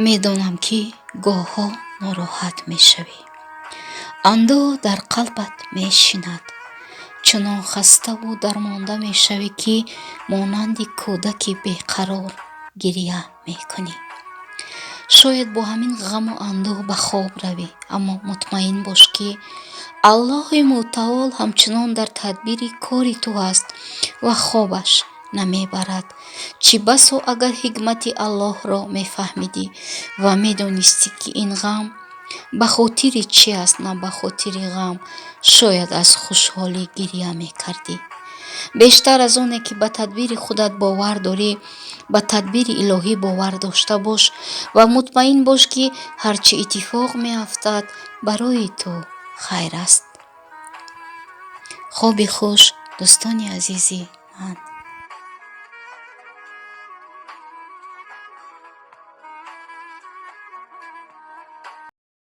Медонам, ки гоҳҳо нороҳат мешавӣ, андӯҳ дар қалбат мешинад, чунон хаставу дармонда мешавӣ, ки монанди кӯдаки беқарор гиря мекунӣ. Шояд бо ҳамин ғаму андӯҳ ба хоб равӣ, аммо мутмаин бош, ки Аллоҳи Мутаол ҳамчунон дар тадбири кори ту аст ва хобаш намебарад. Чӣ басо агар ҳикмати Аллоҳро мефаҳмидӣ ва медонистӣ, ки ин ғам ба хотири чи аст, на ба хотири ғам, шояд аз хушҳолӣ гиря мекардӣ. Бештар аз оне ки ба тадбири худат бовар дорӣ, ба тадбири илоҳӣ бовар дошта бош ва мутмаин бош, ки ҳар чӣ иттифоқ меафтад, барои ту хайр аст. Хоби хуш, дӯстони азизи ман.